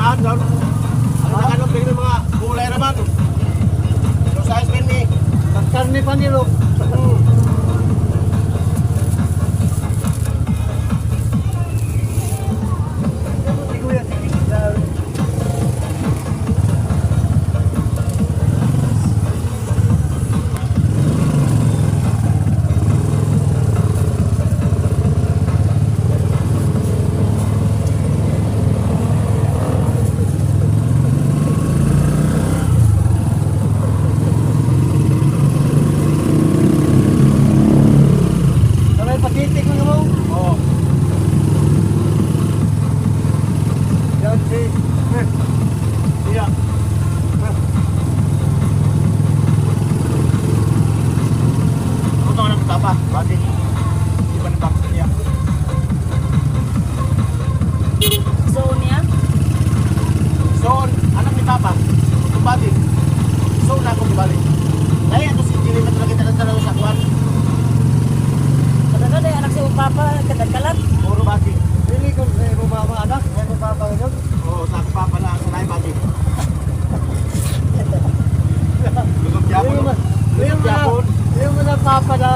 Maan daw. Ano na ano tingnan mga gulay naman. So size men ni. Pagkarne pa nilo. Si Kuya, sige. Sabay patitik mo naman. Oo. Yan si. Iya. Ano ka ng tapa? Bakit? Di ba nabaksin niya? So niya? So, anak ni Papa, tumbati. So, na akong balik. Kaya ito si Jimmy matulog kita sa sa kuwan. Kadagan ay anak si Papa, kadagkalat. Puro bati. Dili ko sa imo mama anak, sa imo papa ngayon. Oo, sa akong papa na sa lain bati. Lugog yapon. Dili mo Lugog yapon. na, dili mo na papa na